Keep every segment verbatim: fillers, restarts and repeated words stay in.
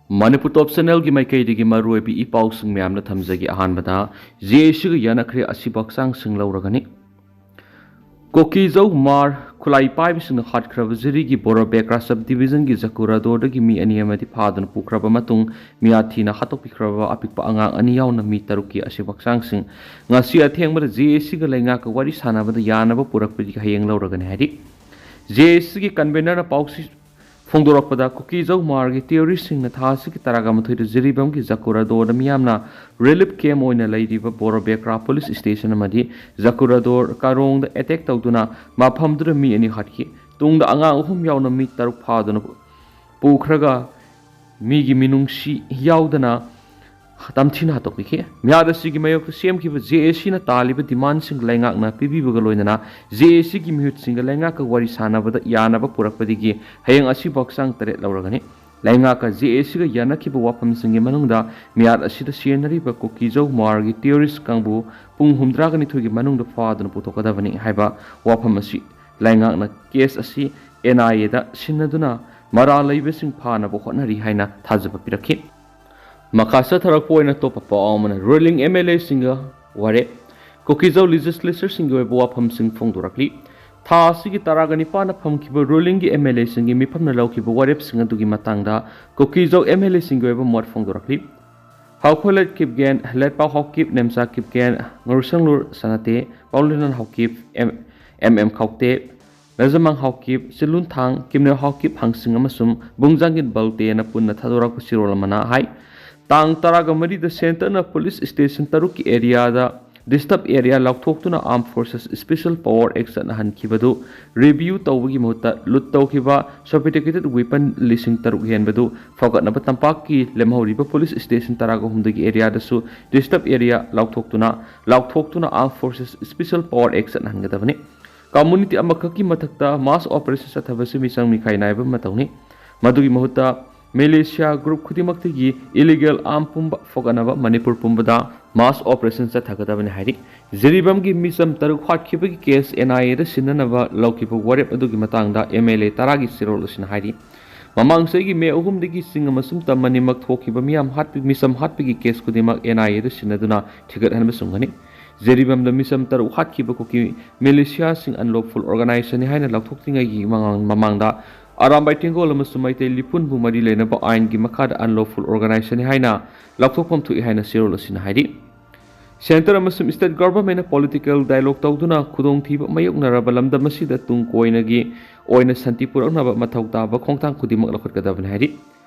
ꯃꯅꯤꯄꯨꯔ ꯇꯣꯞ ꯆꯦꯅꯦꯜꯒꯤ ꯃꯥꯏꯀꯩꯗꯒꯤ ꯃꯔꯨꯑꯣꯏꯕ ꯏ ꯄꯥꯎꯁꯤꯡ ꯃꯌꯥꯝꯅ ꯊꯝꯖꯒꯦ꯫ ꯑꯍꯥꯟꯕꯗ ꯖꯦ ꯑꯦ ꯁꯤꯒ ꯌꯥꯅꯈ꯭ꯔꯦ ꯑꯁꯤꯕ ꯍꯛꯆꯥꯡꯁꯤꯡ ꯂꯧꯔꯒꯅꯤ꯫ ꯀꯨꯀꯤꯖꯧ ꯃꯥꯔ ꯈꯨꯠꯂꯥꯏ ꯄꯥꯏꯕꯁꯤꯡꯅ ꯍꯥꯠꯈ꯭ꯔꯕ ꯖꯤꯔꯤꯒꯤ ꯕꯣꯔꯣꯕꯦꯀ꯭ꯔꯥ ꯁꯕ ꯗꯤꯕꯤꯖꯟꯒꯤ ꯖꯀꯨꯔꯥꯗꯣꯔꯗꯒꯤ ꯃꯤ ꯑꯅꯤ ꯑꯃꯗꯤ ꯐꯥꯗꯨꯅ ꯄꯨꯈ꯭ꯔꯕ ꯃꯇꯨꯡ ꯃꯤꯌꯥꯊꯤꯅ ꯍꯥꯠꯇꯣꯛꯄꯤꯈ꯭ꯔꯕ ꯑꯄꯤꯛꯄ ꯑꯉꯥꯡ ꯑꯅꯤ ꯌꯥꯎꯅ ꯃꯤ ꯇꯔꯨꯛꯀꯤ ꯑꯁꯤꯕ ꯍꯛꯆꯥꯡꯁꯤꯡ ꯉꯁꯤ ꯑꯊꯦꯡꯕꯗ ꯖꯦ ꯑꯦ ꯁꯤꯒ ꯂꯩꯉꯥꯛꯀ ꯋꯥꯔꯤ ꯁꯥꯟꯅꯕꯗ ꯌꯥꯅꯕ ꯄꯨꯔꯛꯄꯗꯤ ꯍꯌꯦꯡ ꯂꯧꯔꯒꯅꯤ ꯍꯥꯏꯔꯤ꯫ ꯖꯦ ꯑꯦ ꯁꯤꯒꯤ ꯀꯟꯚꯦꯅꯔꯅ ꯄꯥꯎꯁꯤ ꯐꯣꯡꯗꯣꯔꯛꯄꯗ ꯀꯨꯀꯤꯖꯧ ꯃꯥꯔꯒꯤ ꯇꯦꯔꯣꯔꯤꯁꯁꯤꯡꯅ ꯊꯥ ꯑꯁꯤꯒꯤ ꯇꯔꯥꯒ ꯃꯥꯊꯣꯏꯗ ꯖꯤꯔꯤꯕꯥꯝꯒꯤ ꯖꯀꯨꯔꯥꯗꯣꯔꯗ ꯃꯤꯌꯥꯝꯅ ꯔꯤꯂꯤꯐ ꯀꯦꯝ ꯑꯣꯏꯅ ꯂꯩꯔꯤꯕ ꯕꯣꯔꯣꯕꯦꯀ꯭ꯔꯥ ꯄꯨꯂꯤꯁ ꯁ꯭ꯇꯦꯁꯟ ꯑꯃꯗꯤ ꯖꯀꯨꯔꯥꯗꯣꯔ ꯀꯥꯔꯣꯡꯗ ꯑꯦꯇꯦꯛ ꯇꯧꯗꯨꯅ ꯃꯐꯝꯗꯨꯗ ꯃꯤ ꯑꯅꯤ ꯍꯥꯠꯈꯤ꯫ ꯇꯨꯡꯗ ꯑꯉꯥꯡ ꯑꯍꯨꯝ ꯌꯥꯎꯅ ꯃꯤ ꯇꯔꯨꯛ ꯐꯥꯗꯨꯅ ꯄꯨꯈ꯭ꯔꯒ ꯃꯤꯒꯤ ꯃꯤꯅꯨꯡꯁꯤ ꯌꯥꯎꯗꯅ ꯇꯝꯊꯤꯅ ꯍꯥꯠꯇꯣꯛꯄꯤꯈꯤ꯫ ꯃꯤꯍꯥꯠ ꯑꯁꯤꯒꯤ ꯃꯥꯌꯣꯛꯇ ꯁꯦꯝꯈꯤꯕ ꯖꯦ ꯑꯦ ꯁꯤꯅ ꯇꯥꯜꯂꯤꯕ ꯗꯤꯃꯥꯟꯁꯤꯡ ꯂꯩꯉꯥꯛꯅ ꯄꯤꯕꯤꯕꯒ ꯂꯣꯏꯅꯅ ꯖꯦ ꯑꯦ ꯁꯤꯒꯤ ꯃꯤꯍꯨꯠꯁꯤꯡꯒ ꯂꯩꯉꯥꯛꯀ ꯋꯥꯔꯤ ꯁꯥꯟꯅꯕꯗ ꯌꯥꯅꯕ ꯄꯨꯔꯛꯄꯗꯒꯤ ꯍꯌꯦꯡ ꯑꯁꯤꯐꯥꯎ ꯍꯛꯆꯥꯡ ꯇꯔꯦꯠ ꯂꯧꯔꯒꯅꯤ꯫ ꯂꯩꯉꯥꯛꯀ ꯖꯦ ꯑꯦ ꯁꯤꯒ ꯌꯥꯅꯈꯤꯕ ꯋꯥꯐꯝꯁꯤꯡꯒꯤ ꯃꯅꯨꯡꯗ ꯃꯤꯍꯥꯠ ꯑꯁꯤꯗ ꯁꯤꯖꯤꯟꯅꯔꯤꯕ ꯀꯨꯀꯤꯖꯧ ꯃꯥꯔꯒꯤ ꯇꯦꯔꯣꯔꯤꯁ ꯀꯥꯡꯕꯨ ꯄꯨꯡ ꯍꯨꯝꯗ꯭ꯔꯥꯒ ꯅꯤꯊꯣꯏꯒꯤ ꯃꯅꯨꯡꯗ ꯐꯥꯗꯨꯅ ꯄꯨꯊꯣꯛꯀꯗꯕꯅꯤ ꯍꯥꯏꯕ ꯋꯥꯐꯝ ꯑꯁꯤ ꯂꯩꯉꯥꯛꯅ ꯀꯦꯁ ꯑꯁꯤ ꯑꯦꯟ ꯑꯥꯏ ꯑꯦꯗ ꯁꯤꯟꯅꯗꯨꯅ ꯃꯔꯥꯜ ꯂꯩꯕꯁꯤꯡ ꯐꯥꯅꯕ ꯍꯣꯠꯅꯔꯤ ꯍꯥꯏꯅ ꯊꯥꯖꯕ ꯄꯤꯔꯛꯈꯤ꯫ ꯃꯈꯥ ꯆꯠꯊꯔꯛꯄ ꯑꯣꯏꯅ ꯑꯇꯣꯞꯄ ꯄꯥꯎ ꯑꯃꯅ ꯔꯨꯂꯤꯡ ꯑꯦꯝ ꯑꯦꯜ ꯑꯦꯁꯤꯡꯒ ꯋꯥꯔꯦꯞ꯫ ꯀꯨꯀꯤꯖꯧ ꯂꯤꯖꯤꯁꯂꯦꯆꯔꯁꯤꯡꯒꯤ ꯑꯣꯏꯕ ꯋꯥꯐꯝꯁꯤꯡ ꯐꯣꯡꯗꯣꯔꯛꯂꯤ꯫ ꯊꯥ ꯑꯁꯤꯒꯤ ꯇꯔꯥꯒ ꯅꯤꯄꯥꯟꯗ ꯐꯝꯈꯤꯕ ꯔꯨꯂꯤꯡꯒꯤ ꯑꯦꯝ ꯑꯦꯜ ꯑꯦꯁꯤꯡꯒꯤ ꯃꯤꯐꯝꯅ ꯂꯧꯈꯤꯕ ꯋꯥꯔꯦꯞꯁꯤꯡ ꯑꯗꯨꯒꯤ ꯃꯇꯥꯡꯗ ꯀꯨꯀꯤꯖꯧ ꯑꯦꯝ ꯑꯦꯜ ꯑꯦꯁꯤꯡꯒꯤ ꯑꯣꯏꯕ ꯃꯣꯠ ꯐꯣꯡꯗꯣꯔꯛꯂꯤ꯫ ꯍꯥꯎꯈꯣꯂꯦꯠ Kipgen, ꯂꯦꯠꯄꯥꯎ Haokip, Nemcha Kipgen, ꯉꯥꯔꯨꯁꯪꯂꯨꯔ ꯁꯅꯥꯇꯦ, ꯄꯥꯎꯂꯤꯅꯟ Haokip, M, M M ꯈꯥꯎꯇꯦ, ꯔꯖꯃꯥꯡ Haokip, ꯆꯤꯂꯨꯟꯊꯥꯡ, ꯀꯤꯝꯅꯦ Haokip ꯍꯥꯡꯁꯤꯡ ꯑꯃꯁꯨꯡ ꯕꯨꯡꯖꯥꯡꯒꯤꯠ ꯕꯜꯇꯦꯅ ꯄꯨꯟꯅ ꯊꯥꯗꯣꯔꯛꯄ ꯆꯦꯔꯣꯜ ꯑꯃꯅ ꯍꯥꯏ, ꯇꯥꯡ ꯇꯔꯥꯒ ꯃꯔꯤꯗ ꯁꯦꯟꯇꯔꯅ ꯄꯨꯂꯤꯁ ꯁ꯭ꯇꯦꯁꯟ ꯇꯔꯨꯛꯀꯤ ꯑꯦꯔꯤꯌꯥꯗ ꯗꯤꯁꯇꯔꯕ ꯑꯦꯔꯤꯌꯥ ꯂꯥꯎꯊꯣꯛꯇꯨꯅ ꯑꯥꯔꯝ ꯐꯣꯔꯁꯦꯁ ꯁ꯭ꯄꯦꯁꯦꯜ ꯄꯋꯥꯔ ꯑꯦꯛ ꯆꯠꯅꯍꯟꯈꯤꯕꯗꯨ ꯔꯤꯚꯤꯌꯨ ꯇꯧꯕꯒꯤ ꯃꯍꯨꯠꯇ ꯂꯨꯠ ꯇꯧꯈꯤꯕ ꯁꯣꯐꯤꯁꯇꯤꯀꯦꯇꯦꯗ ꯋꯦꯄꯟ ꯂꯤꯁꯤꯡ ꯇꯔꯨꯛ ꯍꯦꯟꯕꯗꯨ ꯐꯒꯠꯅꯕ ꯇꯝꯄꯥꯛꯀꯤ ꯂꯦꯝꯍꯧꯔꯤꯕ ꯄꯨꯂꯤꯁ ꯁ꯭ꯇꯦꯁꯟ ꯇꯔꯥꯒ ꯑꯍꯨꯝꯗꯒꯤ ꯑꯦꯔꯤꯌꯥꯗꯁꯨ ꯗꯤꯁꯇꯔꯕ ꯑꯦꯔꯤꯌꯥ ꯂꯥꯎꯊꯣꯛꯇꯨꯅ, ꯂꯥꯎꯊꯣꯛꯇꯨꯅ ꯑꯥꯔꯝ ꯐꯣꯔꯁꯦꯁ ꯁ꯭ꯄꯦꯁꯦꯜ ꯄꯋꯥꯔ ꯑꯦꯛ ꯆꯠꯅꯍꯟꯒꯗꯕꯅꯤ꯫ ꯀꯝꯃꯨꯅꯤꯇꯤ ꯑꯃꯈꯛꯀꯤ ꯃꯊꯛꯇ ꯃꯥꯁ ꯑꯣꯄꯔꯦꯁꯟ ꯆꯠꯊꯕꯁꯤ ꯃꯤꯆꯪ ꯃꯤꯈꯥꯏ ꯅꯥꯏꯕ ꯃꯇꯧꯅꯤ꯫ ꯃꯗꯨꯒꯤ ꯃꯍꯨꯠꯇ ꯃꯤꯂꯤꯁꯤꯌꯥ ꯒ꯭ꯔꯨꯞ ꯈꯨꯗꯤꯡꯃꯛꯇꯒꯤ ꯏꯂꯤꯒꯦꯜ ꯑꯥꯔꯝ ꯄꯨꯝꯕ ꯐꯒꯠꯅꯕ ꯃꯅꯤꯄꯨꯔ ꯄꯨꯝꯕꯗ ꯃꯥꯁ ꯑꯣꯄꯔꯦꯁꯟ ꯆꯠꯊꯒꯗꯕꯅꯤ ꯍꯥꯏꯔꯤ꯫ ꯖꯤꯔꯤꯕꯥꯝꯒꯤ ꯃꯤꯆꯝ ꯇꯔꯨꯛ ꯍꯥꯠꯈꯤꯕꯒꯤ ꯀꯦꯁ ꯑꯦꯟ ꯑꯥꯏ ꯑꯦꯗ ꯁꯤꯟꯅꯅꯕ ꯂꯧꯈꯤꯕ ꯋꯥꯔꯦꯞ ꯑꯗꯨꯒꯤ ꯃꯇꯥꯡꯗ ꯑꯦꯝ ꯑꯦꯜ ꯑꯦ ꯇꯔꯥꯒꯤ ꯆꯦꯔꯣꯜ ꯑꯁꯤꯅ ꯍꯥꯏꯔꯤ, ꯃꯃꯥꯡ ꯆꯍꯤꯒꯤ ꯃꯦ ꯑꯍꯨꯝꯗꯒꯤ ꯆꯤꯡ ꯑꯃꯁꯨꯡ ꯇꯝ ꯑꯅꯤꯃꯛ ꯊꯣꯛꯈꯤꯕ ꯃꯤꯌꯥꯝ ꯍꯥꯠꯄ, ꯃꯤꯆꯝ ꯍꯥꯠꯄꯒꯤ ꯀꯦꯁ ꯈꯨꯗꯤꯡꯃꯛ ꯑꯦꯟ ꯑꯥꯏ ꯑꯦꯗ ꯁꯤꯟꯅꯗꯨꯅ ꯊꯤꯒꯠꯍꯟꯕ ꯆꯨꯝꯒꯅꯤ꯫ ꯖꯤꯔꯤꯕꯥꯝꯗ ꯃꯤꯆꯝ ꯇꯔꯨꯛ ꯍꯥꯠꯈꯤꯕ ꯀꯨꯀꯤ ꯃꯤꯂꯤꯁꯤꯌꯥꯁꯤꯡ ꯑꯟꯂꯣꯐꯨꯜ ꯑꯣꯔꯒꯅꯥꯏꯖꯦꯁꯟꯅꯤ ꯍꯥꯏꯅ ꯂꯥꯎꯊꯣꯛꯇ꯭ꯔꯤꯉꯩꯒꯤ ꯃꯃꯥꯡ-, ꯃꯃꯥꯡꯗ ꯑꯔꯥꯝꯕꯥꯏ ꯇꯦꯡꯒꯣꯜ ꯑꯃꯁꯨꯡ ꯃꯩꯇꯩ ꯂꯤꯄꯨꯟꯕꯨ ꯃꯔꯤ ꯂꯩꯅꯕ ꯑꯥꯏꯟꯒꯤ ꯃꯈꯥꯗ ꯑꯟꯂꯣꯐꯨꯜ ꯑꯣꯔꯒꯅꯥꯏꯖꯦꯁꯟꯅꯤ ꯍꯥꯏꯅ ꯂꯥꯎꯊꯣꯛꯐꯝ ꯊꯣꯛꯏ ꯍꯥꯏꯅ ꯆꯦꯔꯣꯜ ꯑꯁꯤꯅ ꯍꯥꯏꯔꯤ꯫ ꯁꯦꯟꯇꯔ ꯑꯃꯁꯨꯡ ꯁ꯭ꯇꯦꯠ ꯒꯚꯔꯟꯃꯦꯟꯠꯅ ꯄꯣꯂꯤꯇꯤꯀꯦꯜ ꯗꯥꯏꯂꯣꯒ ꯇꯧꯗꯨꯅ ꯈꯨꯗꯣꯡꯊꯤꯕ ꯃꯥꯌꯣꯛꯅꯔꯕ ꯂꯝꯗꯝ ꯑꯁꯤꯗ ꯇꯨꯡ ꯀꯣꯏꯅꯒꯤ ꯑꯣꯏꯅ ꯁꯥꯟꯇꯤ ꯄꯨꯔꯛꯅꯕ ꯃꯊꯧ ꯇꯥꯕ ꯈꯣꯡꯊꯥꯡ ꯈꯨꯗꯤꯡꯃꯛ ꯂꯧꯈꯠꯀꯗꯕꯅꯤ ꯍꯥꯏꯔꯤ꯫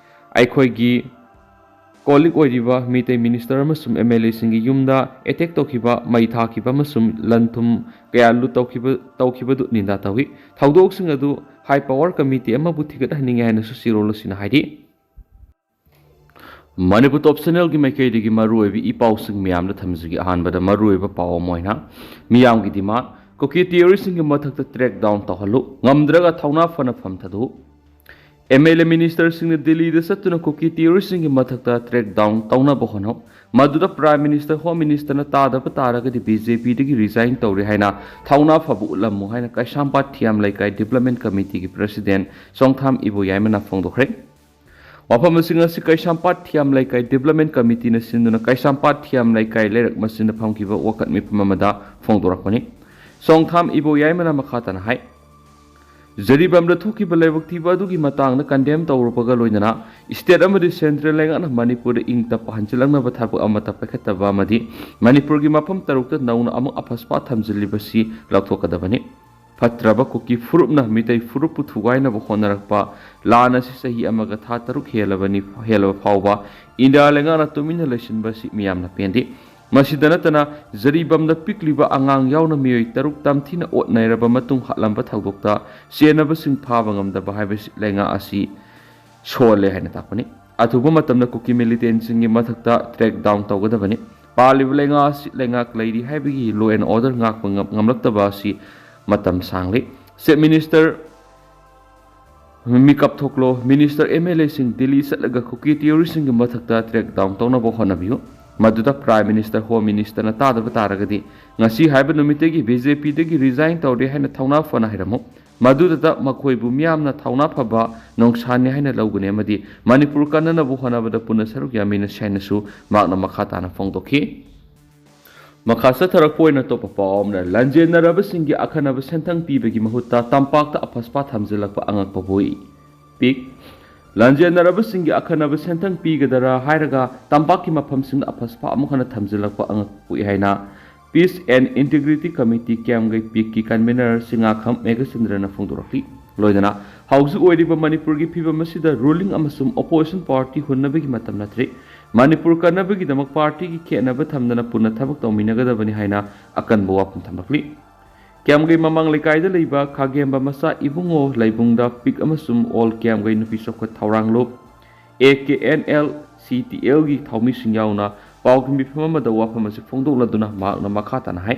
ꯑꯩꯈꯣꯏꯒꯤ ꯀꯣꯂꯤꯛ ꯑꯣꯏꯔꯤꯕ ꯃꯤꯇꯩ ꯃꯤꯅꯤꯁꯇꯔ ꯑꯃꯁꯨꯡ ꯑꯦꯝ ꯑꯦꯜ ꯑꯦꯁꯤꯡꯒꯤ ꯌꯨꯝꯗ ꯑꯦꯇꯦꯛ ꯇꯧꯈꯤꯕ, ꯃꯩ ꯊꯥꯈꯤꯕ ꯑꯃꯁꯨꯡ ꯂꯟ ꯊꯨꯝ ꯀꯌꯥ ꯂꯨꯠ ꯇꯧꯈꯤꯕ, ꯇꯧꯈꯤꯕꯗꯨ ꯅꯤꯟꯗꯥ ꯇꯧꯏ꯫ ꯊꯧꯗꯣꯛꯁꯤꯡ ꯑꯗꯨ ꯍꯥꯏ ꯄꯋꯥꯔ ꯀꯃꯤꯇꯤ ꯑꯃꯕꯨ ꯊꯤꯒꯠꯍꯟꯅꯤꯡꯏ ꯍꯥꯏꯅꯁꯨ ꯆꯦꯔꯣꯜ ꯑꯁꯤꯅ ꯍꯥꯏꯔꯤ꯫ ꯃꯅꯤꯄꯨꯔ ꯇꯣꯞ ꯆꯦꯅꯦꯜꯒꯤ ꯃꯥꯏꯀꯩꯗꯒꯤ ꯃꯔꯨꯑꯣꯏꯕ ꯏ ꯄꯥꯎꯁꯤꯡ ꯃꯌꯥꯝꯗ ꯊꯝꯖꯒꯦ꯫ ꯑꯍꯥꯟꯕꯗ ꯃꯔꯨꯑꯣꯏꯕ ꯄꯥꯎ ꯑꯃ ꯑꯣꯏꯅ ꯃꯤꯌꯥꯝꯒꯤ ꯗꯤꯃꯥꯟ, ꯀꯨꯀꯤ ꯇꯦꯔꯣꯔꯤꯁꯁꯤꯡꯒꯤ ꯃꯊꯛꯇ ꯀ꯭ꯔꯦꯛ ꯗꯥꯎꯟ ꯇꯧꯍꯜꯂꯨ, ꯉꯝꯗ꯭ꯔꯒ ꯊꯧꯅꯥ ꯐꯅ ꯐꯝꯊꯗꯣꯛꯎ꯫ ꯑꯦꯝ ꯑꯦꯜ ꯑꯦ ꯃꯤꯅꯤꯁꯇꯔꯁꯤꯡꯅ ꯗꯤꯜꯂꯤꯗ ꯆꯠꯇꯨꯅ ꯀꯨꯀꯤ ꯇꯦꯔꯣꯔꯤꯁꯁꯤꯡꯒꯤ ꯃꯊꯛꯇ ꯀ꯭ꯔꯦꯛ ꯗꯥꯎꯟ ꯇꯧꯅꯕ ꯍꯣꯠꯅꯧ꯫ ꯃꯗꯨꯗ ꯄ꯭ꯔꯥꯏꯝ ꯃꯤꯅꯤꯁꯇꯔ, ꯍꯣꯝ ꯃꯤꯅꯤꯁꯇꯔꯅ ꯇꯥꯗꯕ ꯇꯥꯔꯒꯗꯤ ꯕꯤ ꯖꯦ ꯄꯤꯗꯒꯤ ꯔꯤꯖꯥꯏꯟ ꯇꯧꯔꯦ ꯍꯥꯏꯅ ꯊꯧꯅꯥ ꯐꯕ ꯎꯠꯂꯝꯃꯨ ꯍꯥꯏꯅ ꯀꯩꯁꯥꯝꯄꯥꯠ ꯊꯤꯌꯥꯝ ꯂꯩꯀꯥꯏ ꯗꯤꯕ꯭ꯂꯞꯃꯦꯟ ꯀꯃꯤꯇꯤꯒꯤ ꯄ꯭ꯔꯁꯤꯗꯦꯟ ꯆꯣꯡꯊꯥꯝ ꯏꯕꯣꯌꯥꯏꯃꯅ ꯐꯣꯡꯗꯣꯛꯈ꯭ꯔꯦ꯫ ꯋꯥꯐꯝ ꯑꯁꯤꯡ ꯑꯁꯤ ꯀꯩꯁꯥꯝꯄꯥꯠ ꯊꯤꯌꯥꯝ ꯂꯩꯀꯥꯏ ꯗꯤꯕ꯭ꯂꯞꯃꯦꯟ ꯀꯃꯤꯇꯤꯅ ꯁꯤꯟꯗꯨꯅ ꯀꯩꯁꯥꯝꯄꯥꯠ ꯊꯤꯌꯥꯝ ꯂꯩꯀꯥꯏ ꯂꯩꯔꯛ ꯃꯆꯤꯟꯗ ꯐꯝꯈꯤꯕ ꯋꯥꯀꯠ ꯃꯤꯐꯝ ꯑꯃꯗ ꯐꯣꯡꯗꯣꯔꯛꯄꯅꯤ꯫ ꯆꯣꯡꯊꯥꯝ ꯏꯕꯣꯌꯥꯏꯃꯅ ꯃꯈꯥ ꯇꯥꯅ ꯍꯥꯏ, ꯖꯤꯔꯤꯕꯥꯝꯗ ꯊꯣꯛꯈꯤꯕ ꯂꯥꯏꯕꯛ ꯊꯤꯕ ꯑꯗꯨꯒꯤ ꯃꯇꯥꯡꯗ ꯀꯟꯗꯦꯝ ꯇꯧꯔꯨꯕꯒ ꯂꯣꯏꯅꯅ ꯁ꯭ꯇꯦꯠ ꯑꯃꯗꯤ ꯁꯦꯟꯇ꯭ꯔꯦꯜ ꯂꯩꯉꯥꯛꯅ ꯃꯅꯤꯄꯨꯔꯗ ꯏꯪ ꯇꯞꯄ ꯍꯟꯖꯤꯜꯂꯛꯅꯕ ꯊꯕꯛ ꯑꯃꯠꯇ ꯄꯥꯏꯈꯠꯇꯕ ꯑꯃꯗꯤ ꯃꯅꯤꯄꯨꯔꯒꯤ ꯃꯐꯝ ꯇꯔꯨꯛꯇ ꯅꯧꯅ ꯑꯃꯨꯛ ꯑꯐꯁꯄꯥ ꯊꯝꯖꯤꯜꯂꯤꯕꯁꯤ ꯂꯧꯊꯣꯛꯀꯗꯕꯅꯤ꯫ ꯐꯠꯇ꯭ꯔꯕ ꯀꯨꯀꯤ ꯐꯨꯔꯨꯞꯅ ꯃꯤꯇꯩ ꯐꯨꯔꯨꯞꯄꯨ ꯊꯨꯒꯥꯏꯅꯕ ꯍꯣꯠꯅꯔꯛꯄ ꯂꯥꯟ ꯑꯁꯤ ꯆꯍꯤ ꯑꯃꯒ ꯊꯥ ꯇꯔꯨꯛ ꯍꯦꯜꯂꯕꯅꯤ, ꯍꯦꯜꯂꯕ ꯐꯥꯎꯕ ꯏꯟꯗꯤꯌꯥ ꯂꯩꯉꯥꯛꯅ ꯇꯨꯃꯤꯟꯅ ꯂꯩꯁꯤꯟꯕ ꯑꯁꯤ ꯃꯤꯌꯥꯝꯅ ꯄꯦꯟꯗꯦ꯫ ꯃꯁꯤꯗ ꯅꯠꯇꯅ ꯖꯤꯔꯤꯕꯥꯝꯗ ꯄꯤꯛꯂꯤꯕ ꯑꯉꯥꯡ ꯌꯥꯎꯅ ꯃꯤꯑꯣꯏ ꯇꯔꯨꯛ ꯇꯝꯊꯤꯅ ꯑꯣꯠ ꯅꯩꯔꯕ ꯃꯇꯨꯡ ꯍꯥꯠꯂꯝꯕ ꯊꯧꯗꯣꯛꯇ ꯆꯦꯟꯅꯕꯁꯤꯡ ꯐꯥꯕ ꯉꯝꯗꯕ ꯍꯥꯏꯕꯁꯤ ꯂꯩꯉꯥꯛ ꯑꯁꯤ ꯁꯣꯜꯂꯦ ꯍꯥꯏꯅ ꯇꯥꯛꯄꯅꯤ꯫ ꯑꯊꯨꯕ ꯃꯇꯝꯗ ꯀꯨꯀꯤ ꯃꯤꯂꯤꯇꯦꯟꯁꯤꯡꯒꯤ ꯃꯊꯛꯇ ꯀ꯭ꯔꯦꯛ ꯗꯥꯎꯟ ꯇꯧꯒꯗꯕꯅꯤ꯫ ꯄꯥꯜꯂꯤꯕ ꯂꯩꯉꯥꯛ ꯑꯁꯤ ꯂꯩꯉꯥꯛ ꯂꯩꯔꯤ ꯍꯥꯏꯕꯒꯤ ꯂꯣ ꯑꯦꯟ ꯑꯣꯔꯗꯔ ꯉꯥꯛꯄ ꯉꯝ-, ꯉꯝꯂꯛꯇꯕ ꯑꯁꯤ ꯃꯇꯝ ꯁꯥꯡꯂꯤ꯫ ꯆꯤꯐ ꯃꯤꯅꯤꯁꯇꯔ ꯃꯤꯀꯞ ꯊꯣꯛꯂꯣ, ꯃꯤꯅꯤꯁꯇꯔ, ꯑꯦꯝ ꯑꯦꯜ ꯑꯦꯁꯤꯡ ꯗꯤꯜꯂꯤ ꯆꯠꯂꯒ ꯀꯨꯀꯤ ꯇꯦꯔꯣꯔꯤꯁꯁꯤꯡꯒꯤ ꯃꯊꯛꯇ ꯀ꯭ꯔꯦꯛ ꯗꯥꯎꯟ ꯇꯧꯅꯕ ꯍꯣꯠꯅꯕꯤꯌꯨ꯫ ꯃꯗꯨꯗ ꯄ꯭ꯔꯥꯏꯝ ꯃꯤꯅꯤꯁꯇꯔ, ꯍꯣꯝ ꯃꯤꯅꯤꯁꯇꯔꯅ ꯇꯥꯗꯕ ꯇꯥꯔꯒꯗꯤ ꯉꯁꯤ ꯍꯥꯏꯕ ꯅꯨꯃꯤꯠꯇꯒꯤ ꯕꯤ ꯖꯦ ꯄꯤꯗꯒꯤ ꯔꯤꯖꯥꯏꯟ ꯇꯧꯔꯦ ꯍꯥꯏꯅ ꯊꯧꯅꯥ ꯐꯅ ꯍꯥꯏꯔꯝꯃꯨ꯫ ꯃꯗꯨꯗꯇ ꯃꯈꯣꯏꯕꯨ ꯃꯤꯌꯥꯝꯅ ꯊꯧꯅꯥ ꯐꯕ ꯅꯣꯡꯁꯥꯅꯤ ꯍꯥꯏꯅ ꯂꯧꯒꯅꯤ ꯑꯃꯗꯤ ꯃꯅꯤꯄꯨꯔ ꯀꯟꯅꯅꯕ ꯍꯣꯠꯅꯕꯗ ꯄꯨꯟꯅ ꯁꯔꯨꯛ ꯌꯥꯃꯤꯟꯅꯁꯤ ꯍꯥꯏꯅꯁꯨ ꯃꯍꯥꯛꯅ ꯃꯈꯥ ꯇꯥꯅ ꯐꯣꯡꯗꯣꯛꯈꯤ꯫ ꯃꯈꯥ ꯆꯠꯊꯔꯛꯄ ꯑꯣꯏꯅ ꯑꯇꯣꯞꯄ ꯄꯥꯎ ꯑꯃꯅ, ꯂꯥꯟꯖꯦꯟꯅꯔꯕꯁꯤꯡꯒꯤ ꯑꯈꯟꯅꯕ ꯁꯦꯟꯊꯪ ꯄꯤꯕꯒꯤ ꯃꯍꯨꯠꯇ ꯇꯝꯄꯥꯛꯇ ꯑꯐꯁꯄꯥ ꯊꯝꯖꯤꯜꯂꯛꯄ ꯑꯉꯛꯄ ꯄꯣꯛꯏ꯫ ꯄꯤꯛ꯫ ꯂꯥꯟꯖꯦꯟꯅꯔꯕꯁꯤꯡꯒꯤ ꯑꯈꯟꯅꯕ ꯁꯦꯟꯊꯪ ꯄꯤꯒꯗꯔꯥ ꯍꯥꯏꯔꯒ ꯇꯝꯄꯥꯛꯀꯤ ꯃꯐꯝꯁꯤꯡꯗ ꯑꯐꯁꯄꯥ ꯑꯃꯨꯛ ꯍꯟꯅ ꯊꯝꯖꯤꯜꯂꯛꯄ ꯑꯉꯛꯄ ꯄꯣꯛꯏ ꯍꯥꯏꯅ Peace and Integrity Committee ꯀꯦꯝꯒꯩ ꯄꯤꯛꯀꯤ ꯀꯟꯚꯦꯅꯔ ꯁꯤꯡꯉꯥꯈꯝ ꯃꯦꯘꯆꯟꯗ꯭ꯔꯅ ꯐꯣꯡꯗꯣꯔꯛꯂꯤ꯫ ꯂꯣꯏꯅꯅ ꯍꯧꯖꯤꯛ ꯑꯣꯏꯔꯤꯕ ꯃꯅꯤꯄꯨꯔꯒꯤ ꯐꯤꯕꯝ ꯑꯁꯤꯗ ꯔꯨꯂꯤꯡ ꯑꯃꯁꯨꯡ ꯑꯣꯄꯣꯖꯤꯁꯟ ꯄꯥꯔꯇꯤ ꯍꯨꯟꯅꯕꯒꯤ ꯃꯇꯝ ꯅꯠꯇ꯭ꯔꯤ꯫ ꯃꯅꯤꯄꯨꯔ ꯀꯟꯅꯕꯒꯤꯗꯃꯛ ꯄꯥꯔꯇꯤꯒꯤ ꯈꯦꯠꯅꯕ ꯊꯝꯗꯅ ꯄꯨꯟꯅ ꯊꯕꯛ ꯇꯧꯃꯤꯟꯅꯒꯗꯕꯅꯤ ꯍꯥꯏꯅ ꯑꯀꯟꯕ ꯋꯥꯐꯝ ꯊꯝꯂꯛꯂꯤ꯫ ꯀꯦꯝꯒꯩ ꯃꯃꯥꯡ ꯂꯩꯀꯥꯏꯗ ꯂꯩꯕ ꯈꯥꯒꯦꯝꯕ ꯃꯆꯥ ꯏꯕꯨꯡꯉꯣ ꯂꯩꯕꯨꯡꯗ ꯄꯤꯛ ꯑꯃꯁꯨꯡ ꯑꯣꯜ ꯀꯦꯝꯒꯩ ꯅꯨꯄꯤ ꯆꯥꯎꯈꯠ ꯊꯧꯔꯥꯡ ꯂꯨꯞ, A K N L C T L ꯒꯤ ꯊꯧꯃꯤꯁꯤꯡ ꯌꯥꯎꯅ ꯄꯥꯎꯒꯤ ꯃꯤꯐꯝ ꯑꯃꯗ ꯋꯥꯐꯝ ꯑꯁꯤ ꯐꯣꯡꯗꯣꯛꯂꯗꯨꯅ ꯃꯍꯥꯛꯅ ꯃꯈꯥ ꯇꯥꯅ ꯍꯥꯏ,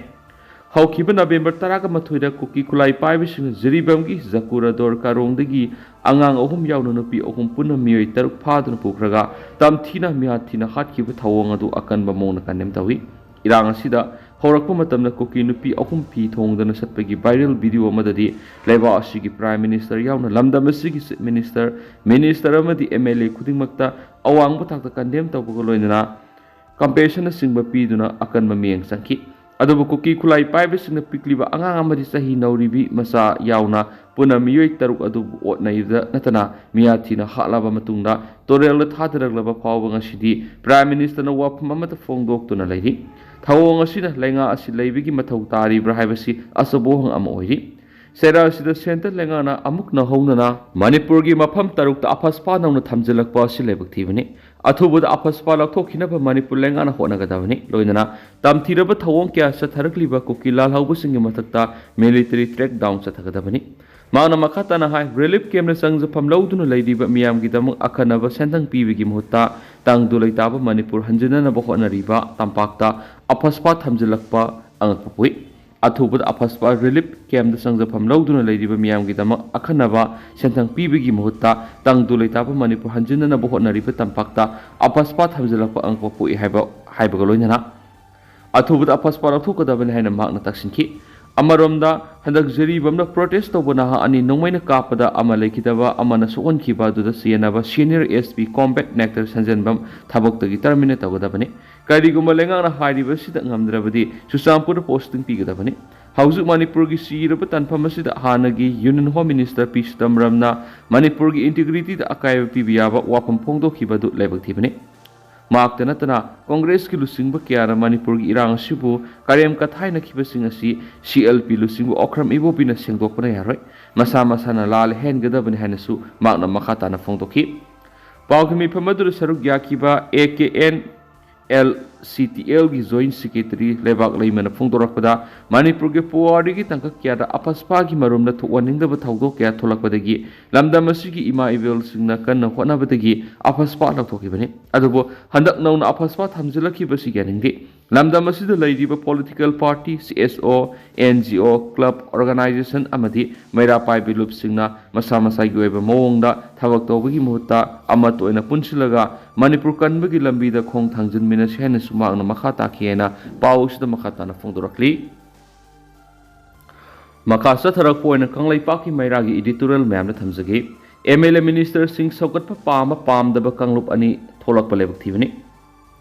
ꯍꯧꯈꯤꯕ ꯅꯕꯦꯝꯕꯔ ꯇꯔꯥꯒ ꯃꯥꯊꯣꯏꯗ ꯀꯨꯀꯤ ꯈꯨꯠꯂꯥꯏ ꯄꯥꯏꯕꯁꯤꯡꯅ ꯖꯤꯔꯤꯕꯥꯝꯒꯤ ꯖꯀꯨꯔꯥꯗꯣꯔ ꯀꯥꯔꯣꯡꯗꯒꯤ ꯑꯉꯥꯡ ꯑꯍꯨꯝ ꯌꯥꯎꯅ ꯅꯨꯄꯤ ꯑꯍꯨꯝ ꯄꯨꯟꯅ ꯃꯤꯑꯣꯏ ꯇꯔꯨꯛ ꯐꯥꯗꯨꯅ ꯄꯨꯈ꯭ꯔꯒ ꯇꯝꯊꯤꯅ ꯃꯤꯍꯥꯠ ꯊꯤꯅ ꯍꯥꯠꯈꯤꯕ ꯊꯧꯑꯣꯡ ꯑꯗꯨ ꯑꯀꯟꯕ ꯃꯑꯣꯡꯗ ꯀꯟꯗꯦꯝ ꯇꯧꯏ꯫ ꯏꯔꯥꯡ ꯑꯁꯤꯗ ꯍꯧꯔꯛꯄ ꯃꯇꯝꯗ ꯀꯨꯀꯤ ꯅꯨꯄꯤ ꯑꯍꯨꯝ ꯐꯤ ꯊꯣꯡꯗꯅ ꯆꯠꯄꯒꯤ viral video ꯑꯃꯗꯗꯤ ꯂꯩꯕꯥꯛ ꯑꯁꯤꯒꯤ Prime Minister ꯌꯥꯎꯅ ꯂꯝꯗꯝ ꯑꯁꯤꯒꯤ Chief Minister, Minister ꯑꯃꯗꯤ M L A ꯈꯨꯗꯤꯡꯃꯛꯇ ꯑꯋꯥꯡꯕ ꯊꯥꯛꯇ ꯀꯟꯗꯦꯝ ꯇꯧꯕꯒ ꯂꯣꯏꯅꯅ ꯀꯝꯄꯦꯟꯁꯟꯅꯆꯤꯡꯕ ꯄꯤꯗꯨꯅ ꯑꯀꯟꯕ ꯃꯤꯠꯌꯦꯡ ꯆꯪꯈꯤ꯫ ꯑꯗꯨꯕꯨ ꯀꯨꯀꯤ ꯈꯨꯠꯂꯥꯏ ꯄꯥꯏꯕꯁꯤꯡꯅ ꯄꯤꯛꯂꯤꯕ ꯑꯉꯥꯡ ꯑꯃꯗꯤ ꯆꯍꯤ ꯅꯧꯔꯤꯕꯤ ꯃꯆꯥ ꯌꯥꯎꯅ ꯄꯨꯟꯅ ꯃꯤꯑꯣꯏ ꯇꯔꯨꯛ ꯑꯗꯨꯕꯨ ꯑꯣꯠꯅꯩꯕꯗ ꯅꯠꯇꯅ ꯃꯤꯍꯥꯠ ꯊꯤꯅ ꯍꯥꯠꯂꯕ ꯃꯇꯨꯡꯗ ꯇꯨꯔꯦꯜꯗ ꯊꯥꯗꯔꯛꯂꯕ ꯐꯥꯎꯕ ꯉꯁꯤꯗꯤ Prime Ministerꯅ ꯋꯥꯐꯝ ꯑꯃꯠꯇ ꯐꯣꯡꯗꯣꯛꯇꯨꯅ ꯂꯩꯔꯤ꯫ ꯊꯧꯑꯣꯡ ꯑꯁꯤꯅ ꯂꯩꯉꯥꯛ ꯑꯁꯤ ꯂꯩꯕꯒꯤ ꯃꯊꯧ ꯇꯥꯔꯤꯕ꯭ꯔꯥ ꯍꯥꯏꯕꯁꯤ ꯑꯆꯧꯕ ꯋꯥꯍꯪ ꯑꯃ ꯑꯣꯏꯔꯤ꯫ ꯆꯩꯔꯥꯛ ꯑꯁꯤꯗ centre ꯂꯩꯉꯥꯛꯅ ꯑꯃꯨꯛꯅ ꯍꯧꯅꯅ ꯃꯅꯤꯄꯨꯔꯒꯤ ꯃꯐꯝ ꯇꯔꯨꯛꯇ ꯑꯐꯁꯄꯥ ꯅꯧꯅ ꯊꯝꯖꯤꯜꯂꯛꯄ ꯑꯁꯤ ꯂꯥꯏꯕꯛ ꯊꯤꯕꯅꯤ꯫ ꯑꯊꯨꯕꯗ ꯑꯐꯁꯄꯥ ꯂꯧꯊꯣꯛꯈꯤꯅꯕ ꯃꯅꯤꯄꯨꯔ ꯂꯩꯉꯥꯛꯅ ꯍꯣꯠꯅꯒꯗꯕꯅꯤ꯫ ꯂꯣꯏꯅꯅ ꯇꯝꯊꯤꯔꯕ ꯊꯧꯑꯣꯡ ꯀꯌꯥ ꯆꯠꯊꯔꯛꯂꯤꯕ ꯀꯨꯀꯤ ꯂꯥꯜꯍꯧꯕꯁꯤꯡꯒꯤ ꯃꯊꯛꯇ military crackdown ꯆꯠꯊꯒꯗꯕꯅꯤ꯫ ꯃꯍꯥꯛꯅ ꯃꯈꯥ ꯇꯥꯅ ꯍꯥꯏ, relief campꯇ ꯆꯪꯖꯐꯝ ꯂꯧꯗꯨꯅ ꯂꯩꯔꯤꯕ ꯃꯤꯌꯥꯝꯒꯤꯗꯃꯛ ꯑꯈꯟꯅꯕ ꯁꯦꯟꯊꯪ ꯄꯤꯕꯒꯤ ꯃꯍꯨꯠꯇ ꯇꯪꯗꯨ ꯂꯩꯇꯥꯕ ꯃꯅꯤꯄꯨꯔ ꯍꯟꯖꯤꯟꯅꯅꯕ ꯍꯣꯠꯅꯔꯤꯕ ꯇꯝꯄꯥꯛꯇ ꯑꯐꯁꯄꯥ ꯊꯝꯖꯤꯜꯂꯛꯄ ꯑꯉꯛꯄ ꯄꯣꯛꯏ꯫ ꯑꯊꯨꯕꯗ ꯑꯐꯁꯄꯥ relief campꯇ ꯆꯪꯖꯐꯝ ꯂꯧꯗꯨꯅ ꯂꯩꯔꯤꯕ ꯃꯤꯌꯥꯝꯒꯤꯗꯃꯛ ꯑꯈꯟꯅꯕ ꯁꯦꯟꯊꯪ ꯄꯤꯕꯒꯤ ꯃꯍꯨꯠꯇ ꯇꯪꯗꯨ ꯂꯩꯇꯥꯕ ꯃꯅꯤꯄꯨꯔ ꯍꯟꯖꯤꯟꯅꯅꯕ ꯍꯣꯠꯅꯔꯤꯕ ꯇꯝꯄꯥꯛꯇ ꯑꯐꯁꯄꯥ ꯊꯝꯖꯤꯜꯂꯛꯄ ꯑꯉꯛꯄ ꯄꯣꯛꯏ ꯍꯥꯏꯕ, ꯍꯥꯏꯕꯒ ꯂꯣꯏꯅꯅ ꯑꯊꯨꯕꯗ ꯑꯐꯁꯄꯥ ꯂꯧꯊꯣꯛꯀꯗꯕꯅꯤ ꯍꯥꯏꯅ ꯃꯍꯥꯛꯅ ꯇꯛꯁꯤꯟꯈꯤ꯫ ꯑꯃꯔꯣꯝꯗ, ꯍꯟꯗꯛ ꯖꯤꯔꯤꯕꯥꯝꯗ protest ꯇꯧꯕ ꯅꯍꯥ ꯑꯅꯤ ꯅꯣꯡꯃꯩꯅ ꯀꯥꯞꯄꯗ ꯑꯃ ꯂꯩꯈꯤꯗꯕ, ꯑꯃꯅ ꯁꯣꯛꯍꯟꯈꯤꯕ ꯑꯗꯨꯗ ꯆꯦꯟꯅꯕ senior SP Combat Naik ꯁꯟꯖꯦꯟꯕꯝ ꯊꯕꯛꯇꯒꯤ terminate ꯇꯧꯒꯗꯕꯅꯤ꯫ ꯀꯔꯤꯒꯨꯝꯕ ꯂꯩꯉꯥꯛꯅ ꯍꯥꯏꯔꯤꯕꯁꯤꯗ ꯉꯝꯗ꯭ꯔꯕꯗꯤ ꯆꯨꯔꯆꯥꯟꯄꯨꯔꯗ posting ꯄꯤꯒꯗꯕꯅꯤ꯫ ꯍꯧꯖꯤꯛ ꯃꯅꯤꯄꯨꯔꯒꯤ ꯁꯤꯔꯕ ꯇꯥꯟꯐꯝ ꯑꯁꯤꯗ ꯍꯥꯟꯅꯒꯤ Union Home Minister ꯄꯤ ꯆꯤꯗꯝꯕꯔꯝꯅ ꯃꯅꯤꯄꯨꯔꯒꯤ integrityꯗ ꯑꯀꯥꯏꯕ ꯄꯤꯕ ꯌꯥꯕ ꯋꯥꯐꯝ ꯐꯣꯡꯗꯣꯛꯈꯤꯕ ꯑꯗꯨ ꯂꯥꯏꯕꯛ ꯊꯤꯕꯅꯤ꯫ ꯃꯍꯥꯛꯇ ꯅꯠꯇꯅ ꯀꯣꯡꯒ꯭ꯔꯦꯁꯀꯤ ꯂꯨꯆꯤꯡꯕ ꯀꯌꯥꯅ ꯃꯅꯤꯄꯨꯔꯒꯤ ꯏꯔꯥꯡ ꯑꯁꯤꯕꯨ ꯀꯔꯦꯝ ꯀꯊꯥꯏꯅꯈꯤꯕꯁꯤꯡ ꯑꯁꯤ CLP ꯂꯨꯆꯤꯡꯕ ꯑꯣꯀ꯭ꯔꯝ ꯏꯕꯣꯕꯤꯅ ꯁꯦꯡꯗꯣꯛꯄꯅ ꯌꯥꯔꯣꯏ꯫ ꯃꯁꯥ ꯃꯁꯥꯅ ꯂꯥꯜ ꯍꯦꯟꯒꯗꯕꯅꯤ ꯍꯥꯏꯅꯁꯨ ꯃꯍꯥꯛꯅ ꯃꯈꯥ ꯇꯥꯅ ꯐꯣꯡꯗꯣꯛꯈꯤ꯫ ꯄꯥꯎꯒꯤ ꯃꯤꯐꯝ ꯑꯗꯨꯗ ꯁꯔꯨꯛ ꯌꯥꯈꯤꯕ AKNLCTLꯒꯤ Joint Secretary ꯂꯩꯕꯥꯛ ꯂꯩꯃꯅ ꯐꯣꯡꯗꯣꯔꯛꯄꯗ, ꯃꯅꯤꯄꯨꯔꯒꯤ ꯄꯨꯋꯥꯔꯤꯒꯤ ꯇꯥꯡꯀꯛ ꯀꯌꯥꯗ ꯑꯄꯁꯄꯥꯒꯤ ꯃꯔꯨꯝꯗ ꯊꯣꯛꯍꯟꯅꯤꯡꯗꯕ ꯊꯧꯗꯣꯛ ꯀꯌꯥ ꯊꯣꯛꯂꯛꯄꯗꯒꯤ ꯂꯝꯗꯝ ꯑꯁꯤꯒꯤ ꯏꯃꯥ ꯏꯕꯦꯜꯁꯤꯡꯅ ꯀꯟꯅ ꯍꯣꯠꯅꯕꯗꯒꯤ ꯑꯄꯁꯄꯥ ꯂꯧꯊꯣꯛꯈꯤꯕꯅꯤ꯫ ꯑꯗꯨꯕꯨ ꯍꯟꯗꯛ ꯅꯧꯅ ꯑꯄꯁꯄꯥ ꯊꯝꯖꯤꯜꯂꯛꯈꯤꯕꯁꯤ ꯌꯥꯅꯤꯡꯗꯦ꯫ ꯂꯝꯗꯝ ꯑꯁꯤꯗ ꯂꯩꯔꯤꯕ political party, CSO, NGO, club, organization ꯑꯃꯗꯤ ꯃꯩꯔꯥ ꯄꯥꯏꯕꯤ ꯂꯨꯞꯁꯤꯡꯅ ꯃꯁꯥ ꯃꯁꯥꯒꯤ ꯑꯣꯏꯕ ꯃꯑꯣꯡꯗ ꯊꯕꯛ ꯇꯧꯕꯒꯤ ꯃꯍꯨꯠꯇ ꯑꯃꯠꯇ ꯑꯣꯏꯅ ꯄꯨꯟꯁꯤꯜꯂꯒ ꯃꯅꯤꯄꯨꯔ ꯀꯟꯕꯒꯤ ꯂꯝꯕꯤꯗ ꯈꯣꯡ ꯊꯥꯡꯖꯤꯟꯃꯤꯟꯅꯁꯤ ꯍꯥꯏꯅꯁꯨ ꯃꯍꯥꯛꯅ ꯃꯈꯥ ꯇꯥꯈꯤ ꯍꯥꯏꯅ ꯄꯥꯎ ꯑꯁꯤꯗ ꯃꯈꯥ ꯇꯥꯅ ꯐꯣꯡꯗꯣꯔꯛꯂꯤ꯫ ꯃꯈꯥ ꯆꯠꯊꯔꯛꯄ ꯑꯣꯏꯅ ꯀꯪꯂꯩꯄꯥꯛꯀꯤ ꯃꯩꯔꯥꯒꯤ editorial ꯃꯌꯥꯝꯗ ꯊꯝꯖꯒꯦ꯫ MLA ministerꯁꯤꯡ ꯁꯧꯒꯠꯄ ꯄꯥꯝꯕ ꯄꯥꯝꯗꯕ ꯀꯥꯡꯂꯨꯞ ꯑꯅꯤ ꯊꯣꯛꯂꯛꯄ ꯂꯥꯏꯕꯛ ꯊꯤꯕꯅꯤ꯫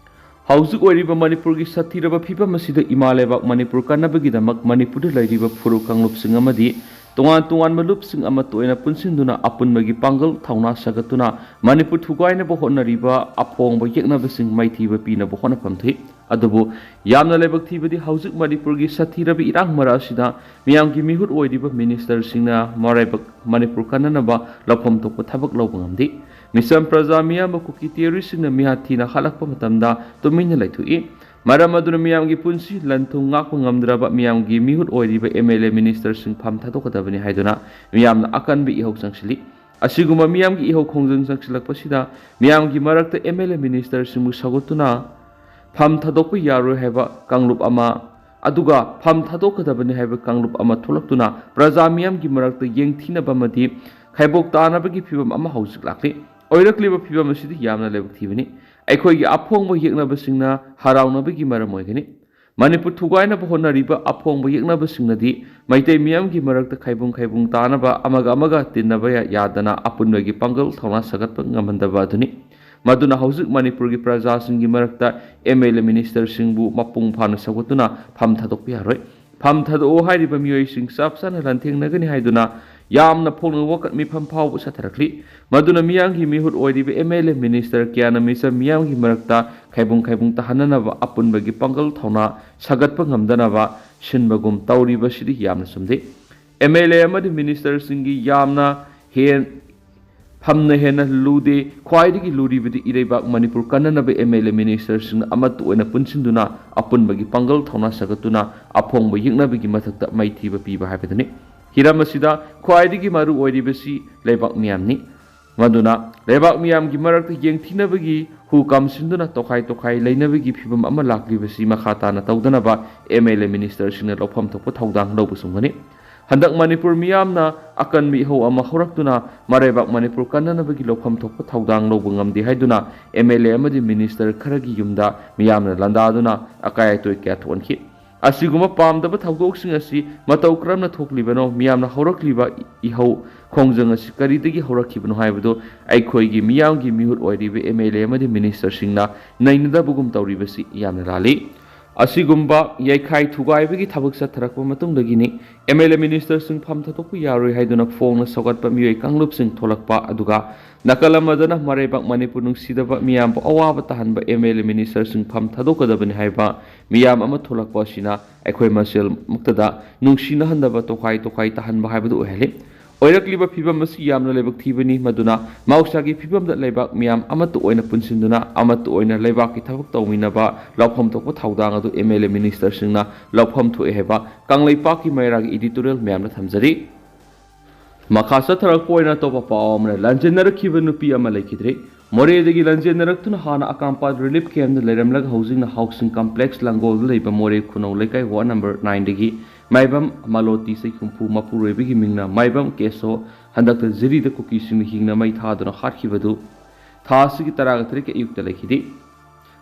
ꯍꯧꯖꯤꯛ ꯑꯣꯏꯔꯤꯕ ꯃꯅꯤꯄꯨꯔꯒꯤ ꯁꯥꯊꯤꯔꯕ ꯐꯤꯕꯝ ꯑꯁꯤꯗ ꯏꯃꯥ ꯂꯩꯕꯥꯛ ꯃꯅꯤꯄꯨꯔ ꯀꯟꯅꯕꯒꯤꯗꯃꯛ ꯃꯅꯤꯄꯨꯔꯗ ꯂꯩꯔꯤꯕ ꯐꯨꯔꯨꯞ ꯀꯥꯡꯂꯨꯞꯁꯤꯡ ꯑꯃꯗꯤ ꯇꯣꯉꯥꯟ ꯇꯣꯉꯥꯟꯕ ꯂꯨꯞꯁꯤꯡ ꯑꯃꯠꯇ ꯑꯣꯏꯅ ꯄꯨꯟꯁꯤꯟꯗꯨꯅ ꯑꯄꯨꯟꯕꯒꯤ ꯄꯥꯡꯒꯜ ꯊꯧꯅꯥ ꯁꯥꯒꯠꯇꯨꯅ ꯃꯅꯤꯄꯨꯔ ꯊꯨꯒꯥꯏꯅꯕ ꯍꯣꯠꯅꯔꯤꯕ ꯑꯄꯣꯡꯕ ꯌꯦꯛꯅꯕꯁꯤꯡ ꯃꯥꯏꯊꯤꯕ ꯄꯤꯅꯕ ꯍꯣꯠꯅꯐꯝ ꯊꯣꯛꯏ꯫ ꯑꯗꯨꯕꯨ ꯌꯥꯝꯅ ꯂꯥꯏꯕꯛ ꯊꯤꯕꯗꯤ ꯍꯧꯖꯤꯛ ꯃꯅꯤꯄꯨꯔꯒꯤ ꯁꯥꯊꯤꯔꯕ ꯏꯔꯥꯡ ꯃꯔꯛ ꯑꯁꯤꯗ ꯃꯤꯌꯥꯝꯒꯤ ꯃꯤꯍꯨꯠ ꯑꯣꯏꯔꯤꯕ ministerꯁꯤꯡꯅ ꯃꯔꯥꯏꯕꯛ ꯃꯅꯤꯄꯨꯔ ꯀꯟꯅꯅꯕ ꯂꯧꯐꯝ ꯊꯣꯛꯄ ꯊꯕꯛ ꯂꯧꯕ ꯉꯝꯗꯦ꯫ ꯃꯤꯆꯝ ꯄ꯭ꯔꯖꯥ ꯃꯤꯌꯥꯝꯕꯨ ꯀꯨꯀꯤ terroristꯁꯤꯡꯅ ꯃꯤꯍꯥꯠ ꯊꯤꯅ ꯍꯥꯠꯂꯛꯄ ꯃꯇꯝꯗ ꯇꯨꯃꯤꯟꯅ ꯂꯩꯊꯣꯛꯏ꯫ ꯃꯔꯝ ꯑꯗꯨꯅ ꯃꯤꯌꯥꯝꯒꯤ ꯄꯨꯟꯁꯤ ꯂꯟ ꯊꯨꯝ ꯉꯥꯛꯄ ꯉꯝꯗ꯭ꯔꯕ ꯃꯤꯌꯥꯝꯒꯤ ꯃꯤꯍꯨꯠ ꯑꯣꯏꯔꯤꯕ MLA ministerꯁꯤꯡ ꯐꯝ ꯊꯥꯗꯣꯛꯀꯗꯕꯅꯤ ꯍꯥꯏꯗꯨꯅ ꯃꯤꯌꯥꯝꯅ ꯑꯀꯟꯕ ꯏꯍꯧ ꯆꯪꯁꯤꯜꯂꯤ꯫ ꯑꯁꯤꯒꯨꯝꯕ ꯃꯤꯌꯥꯝꯒꯤ ꯏꯍꯧ ꯈꯣꯡꯖꯪ ꯆꯪꯁꯤꯜꯂꯛꯄꯁꯤꯗ ꯃꯤꯌꯥꯝꯒꯤ ꯃꯔꯛꯇ MLA ministerꯁꯤꯡꯕꯨ ꯁꯧꯒꯠꯇꯨꯅ ꯐꯝ ꯊꯥꯗꯣꯛꯄ ꯌꯥꯔꯣꯏ ꯍꯥꯏꯕ ꯀꯥꯡꯂꯨꯞ ꯑꯃ, ꯑꯗꯨꯒ ꯐꯝ ꯊꯥꯗꯣꯛꯀꯗꯕꯅꯤ ꯍꯥꯏꯕ ꯀꯥꯡꯂꯨꯞ ꯑꯃ ꯊꯣꯛꯂꯛꯇꯨꯅ ꯄ꯭ꯔꯖꯥ ꯃꯤꯌꯥꯝꯒꯤ ꯃꯔꯛꯇ ꯌꯦꯡꯊꯤꯅꯕ ꯑꯃꯗꯤ ꯈꯥꯏꯕꯣꯛ ꯇꯥꯅꯕꯒꯤ ꯐꯤꯕꯝ ꯑꯃ ꯍꯧꯖꯤꯛ ꯂꯥꯛꯂꯤ꯫ ꯑꯣꯏꯔꯛꯂꯤꯕ ꯐꯤꯕꯝ ꯑꯁꯤꯗꯤ ꯌꯥꯝꯅ ꯂꯥꯏꯕꯛ ꯊꯤꯕꯅꯤ꯫ ꯑꯩꯈꯣꯏꯒꯤ ꯑꯐꯣꯡꯕ ꯌꯦꯛꯅꯕꯁꯤꯡꯅ ꯍꯔꯥꯎꯅꯕꯒꯤ ꯃꯔꯝ ꯑꯣꯏꯒꯅꯤ꯫ ꯃꯅꯤꯄꯨꯔ ꯊꯨꯒꯥꯏꯅꯕ ꯍꯣꯠꯅꯔꯤꯕ ꯑꯐꯣꯡꯕ ꯌꯦꯛꯅꯕꯁꯤꯡꯅꯗꯤ ꯃꯩꯇꯩ ꯃꯤꯌꯥꯝꯒꯤ ꯃꯔꯛꯇ ꯈꯥꯏꯕꯨꯡ ꯈꯥꯏꯕꯨꯡ ꯇꯥꯅꯕ, ꯑꯃꯒ ꯑꯃꯒ ꯇꯤꯟꯅꯕ ꯌꯥꯗꯅ ꯑꯄꯨꯟꯕꯒꯤ ꯄꯥꯡꯒꯜ ꯊꯧꯅꯥ ꯁꯥꯒꯠꯄ ꯉꯝꯍꯟꯗꯕ ꯑꯗꯨꯅꯤ꯫ ꯃꯗꯨꯅ ꯍꯧꯖꯤꯛ ꯃꯅꯤꯄꯨꯔꯒꯤ ꯄ꯭ꯔꯖꯥꯁꯤꯡꯒꯤ ꯃꯔꯛꯇ MLA minister ꯁꯤꯡꯕꯨ ꯃꯄꯨꯡ ꯐꯥꯅ ꯁꯧꯒꯠꯇꯨꯅ ꯐꯝ ꯊꯥꯗꯣꯛꯄ ꯌꯥꯔꯣꯏ꯫ ꯐꯝ ꯊꯥꯗꯣꯛꯑꯣ ꯍꯥꯏꯔꯤꯕ ꯃꯤꯑꯣꯏꯁꯤꯡ ꯆꯞ ꯆꯥꯅ ꯂꯥꯟꯊꯦꯡꯅꯒꯅꯤ ꯍꯥꯏꯗꯨꯅ ꯌꯥꯝꯅ ꯐꯣꯡꯅ ꯋꯥꯀꯠ ꯃꯤꯐꯝ ꯐꯥꯎꯕ ꯆꯠꯊꯔꯛꯂꯤ꯫ ꯃꯗꯨꯅ ꯃꯤꯌꯥꯝꯒꯤ ꯃꯤꯍꯨꯠ ꯑꯣꯏꯔꯤꯕ MLA minister ꯀꯌꯥꯅ ꯃꯤꯆꯝ ꯃꯤꯌꯥꯝꯒꯤ ꯃꯔꯛꯇ ꯈꯥꯏꯕꯨꯡ ꯈꯥꯏꯕꯨꯡ ꯇꯥꯍꯟꯅꯅꯕ ꯑꯄꯨꯟꯕꯒꯤ ꯄꯥꯡꯒꯜ ꯊꯧꯅꯥ ꯁꯥꯒꯠꯄ ꯉꯝꯗꯅꯕ ꯁꯤꯟꯕꯒꯨꯝ ꯇꯧꯔꯤꯕꯁꯤꯗꯤ ꯌꯥꯝꯅ ꯆꯨꯝꯗꯦ꯫ MLA ꯑꯃꯗꯤ minister ꯁꯤꯡꯒꯤ ꯌꯥꯝꯅ ꯍꯦꯟ ꯐꯝꯅ ꯍꯦꯟꯅ ꯂꯨꯗꯦ꯫ ꯈ꯭ꯋꯥꯏꯗꯒꯤ ꯂꯨꯔꯤꯕꯗꯤ ꯏꯔꯩꯕꯥꯛ ꯃꯅꯤꯄꯨꯔ ꯀꯟꯅꯅꯕ MLA minister ꯁꯤꯡꯅ ꯑꯃꯠꯇ ꯑꯣꯏꯅ ꯄꯨꯟꯁꯤꯟꯗꯨꯅ ꯑꯄꯨꯟꯕꯒꯤ ꯄꯥꯡꯒꯜ ꯊꯧꯅꯥ ꯁꯥꯒꯠꯇꯨꯅ ꯑꯐꯣꯡꯕ ꯌꯦꯛꯅꯕꯒꯤ ꯃꯊꯛꯇ ꯃꯥꯏꯊꯤꯕ ꯄꯤꯕ ꯍꯥꯏꯕꯗꯨꯅꯤ꯫ ꯍꯤꯔꯝ ꯑꯁꯤꯗ ꯈ꯭ꯋꯥꯏꯗꯒꯤ ꯃꯔꯨ ꯑꯣꯏꯔꯤꯕꯁꯤ ꯂꯩꯕꯥꯛ ꯃꯤꯌꯥꯝꯅꯤ꯫ ꯃꯗꯨꯅ ꯂꯩꯕꯥꯛ ꯃꯤꯌꯥꯝꯒꯤ ꯃꯔꯛꯇ ꯌꯦꯡꯊꯤꯅꯕꯒꯤ ꯍꯨ ꯀꯥꯝꯁꯤꯟꯗꯨꯅ ꯇꯣꯈꯥꯏ ꯇꯣꯈꯥꯏ ꯂꯩꯅꯕꯒꯤ ꯐꯤꯕꯝ ꯑꯃ ꯂꯥꯛꯂꯤꯕꯁꯤ ꯃꯈꯥ ꯇꯥꯅ ꯇꯧꯗꯅꯕ MLA minister ꯁꯤꯡꯅ ꯂꯧꯐꯝ ꯊꯣꯛꯄ ꯊꯧꯗꯥꯡ ꯂꯧꯕ ꯆꯨꯝꯒꯅꯤ꯫ ꯍꯟꯗꯛ ꯃꯅꯤꯄꯨꯔ ꯃꯤꯌꯥꯝꯅ ꯑꯀꯟꯕ ꯏꯍꯧ ꯑꯃ ꯍꯧꯔꯛꯇꯨꯅ ꯃꯔꯩꯕꯥꯛ ꯃꯅꯤꯄꯨꯔ ꯀꯟꯅꯅꯕꯒꯤ ꯂꯧꯐꯝ ꯊꯣꯛꯄ ꯊꯧꯗꯥꯡ ꯂꯧꯕ ꯉꯝꯗꯦ ꯍꯥꯏꯗꯨꯅ MLA ꯑꯃꯗꯤ minister ꯈꯔꯒꯤ ꯌꯨꯝꯗ ꯃꯤꯌꯥꯝꯅ ꯂꯥꯟꯗꯥꯗꯨꯅ ꯑꯀꯥꯏ ꯑꯇꯣꯏ ꯀꯌꯥ ꯊꯣꯛꯍꯟꯈꯤ꯫ ꯑꯁꯤꯒꯨꯝꯕ ꯄꯥꯝꯗꯕ ꯊꯧꯗꯣꯛꯁꯤꯡ ꯑꯁꯤ ꯃꯇꯧ ꯀꯔꯝꯅ ꯊꯣꯛꯂꯤꯕꯅꯣ? ꯃꯤꯌꯥꯝꯅ ꯍꯧꯔꯛꯂꯤꯕ ꯏꯍꯧ ꯈꯣꯡꯖꯪ ꯑꯁꯤ ꯀꯔꯤꯗꯒꯤ ꯍꯧꯔꯛꯈꯤꯕꯅꯣ ꯍꯥꯏꯕꯗꯨ ꯑꯩꯈꯣꯏꯒꯤ ꯃꯤꯌꯥꯝꯒꯤ ꯃꯤꯍꯨꯠ ꯑꯣꯏꯔꯤꯕ MLA ꯑꯃꯗꯤ minister ꯁꯤꯡꯅ ꯅꯩꯅꯗꯕꯒꯨꯝ ꯇꯧꯔꯤꯕꯁꯤ ꯌꯥꯝꯅ ꯂꯥꯜꯂꯤ꯫ ꯑꯁꯤꯒꯨꯝꯕ ꯌꯩꯈꯥꯏ ꯊꯨꯒꯥꯏꯕꯒꯤ ꯊꯕꯛ ꯆꯠꯊꯔꯛꯄ ꯃꯇꯨꯡꯗꯒꯤꯅꯤ MLA minister ꯁꯤꯡ ꯐꯝ ꯊꯥꯗꯣꯛꯄ ꯌꯥꯔꯣꯏ ꯍꯥꯏꯗꯨꯅ ꯐꯣꯡꯅ ꯁꯧꯒꯠꯄ ꯃꯤꯑꯣꯏ ꯀꯥꯡꯂꯨꯞꯁꯤꯡ ꯊꯣꯛꯂꯛꯄ꯫ ꯑꯗꯨꯒ ꯅꯥꯀꯜ ꯑꯃꯗꯅ ꯃꯔꯩꯕꯥꯛ ꯃꯅꯤꯄꯨꯔ ꯅꯨꯡꯁꯤꯗꯕ, ꯃꯤꯌꯥꯝꯕꯨ ꯑꯋꯥꯕ ꯇꯥꯍꯟꯕ MLA minister ꯁꯤꯡ ꯐꯝ ꯊꯥꯗꯣꯛꯀꯗꯕꯅꯤ ꯍꯥꯏꯕ ꯃꯤꯌꯥꯝ ꯑꯃ ꯊꯣꯛꯂꯛꯄ ꯑꯁꯤꯅ ꯑꯩꯈꯣꯏ ꯃꯁꯦꯜꯃꯛꯇꯗ ꯅꯨꯡꯁꯤꯅꯍꯟꯗꯕ, ꯇꯣꯈꯥꯏ ꯇꯣꯈꯥꯏ ꯇꯥꯍꯟꯕ ꯍꯥꯏꯕꯗꯨ ꯑꯣꯏꯍꯜꯂꯤ꯫ ꯑꯣꯏꯔꯛꯂꯤꯕ ꯐꯤꯕꯝ ꯑꯁꯤ ꯌꯥꯝꯅ ꯂꯥꯏꯕꯛ ꯊꯤꯕꯅꯤ꯫ ꯃꯗꯨꯅ ꯃꯍꯧꯁꯥꯒꯤ ꯐꯤꯕꯝꯗ ꯂꯩꯕꯥꯛ ꯃꯤꯌꯥꯝ ꯑꯃꯠꯇ ꯑꯣꯏꯅ ꯄꯨꯟꯁꯤꯟꯗꯨꯅ ꯑꯃꯠꯇ ꯑꯣꯏꯅ ꯂꯩꯕꯥꯛꯀꯤ ꯊꯕꯛ ꯇꯧꯃꯤꯟꯅꯕ ꯂꯧꯐꯝ ꯊꯣꯛꯄ ꯊꯧꯗꯥꯡ ꯑꯗꯨ MLA minister ꯁꯤꯡꯅ ꯂꯧꯐꯝ ꯊꯣꯛꯑꯦ ꯍꯥꯏꯕ ꯀꯪꯂꯩꯄꯥꯛꯀꯤ ꯃꯩꯔꯥꯒꯤ editorial ꯃꯌꯥꯝꯅ ꯊꯝꯖꯔꯤ꯫ ꯃꯈꯥ ꯆꯠꯊꯔꯛꯄ ꯑꯣꯏꯅ ꯑꯇꯣꯞꯄ ꯄꯥꯎ ꯑꯃꯅ, ꯂꯟꯖꯦꯟꯅꯔꯛꯈꯤꯕ ꯅꯨꯄꯤ ꯑꯃ ꯂꯩꯈꯤꯗ꯭ꯔꯦ꯫ ꯃꯣꯔꯦꯗꯒꯤ ꯂꯟꯖꯦꯟꯅꯔꯛꯇꯨꯅ ꯍꯥꯟꯅ ꯑꯀꯥꯝꯄꯥꯠ relief camp ꯇ ꯂꯩꯔꯝꯂꯒ ꯍꯧꯖꯤꯛꯅ housing complex ꯂꯪꯒꯣꯜꯗ ꯂꯩꯕ ꯃꯣꯔꯦ ꯈꯨꯅꯧ ꯂꯩꯀꯥꯏ ward number nine ꯗꯒꯤ ꯃꯥꯏꯕꯝ ꯃꯥꯂꯣꯇꯤ, ꯆꯍꯤ ꯍꯨꯝꯐꯨ, ꯃꯄꯨꯔꯣꯏꯕꯒꯤ ꯃꯤꯡꯅ ꯃꯥꯏꯕꯝ ꯀꯦꯁꯣ, ꯍꯟꯗꯛꯇ ꯖꯤꯔꯤꯗ ꯀꯨꯀꯤꯁꯤꯡꯅ ꯍꯤꯡꯅ ꯃꯩ ꯊꯥꯗꯨꯅ ꯍꯥꯠꯈꯤꯕꯗꯨ ꯊꯥ ꯑꯁꯤꯒꯤ ꯇꯔꯥꯒ ꯇꯔꯦꯠꯀꯤ ꯑꯌꯨꯛꯇ ꯂꯩꯈꯤꯗꯦ꯫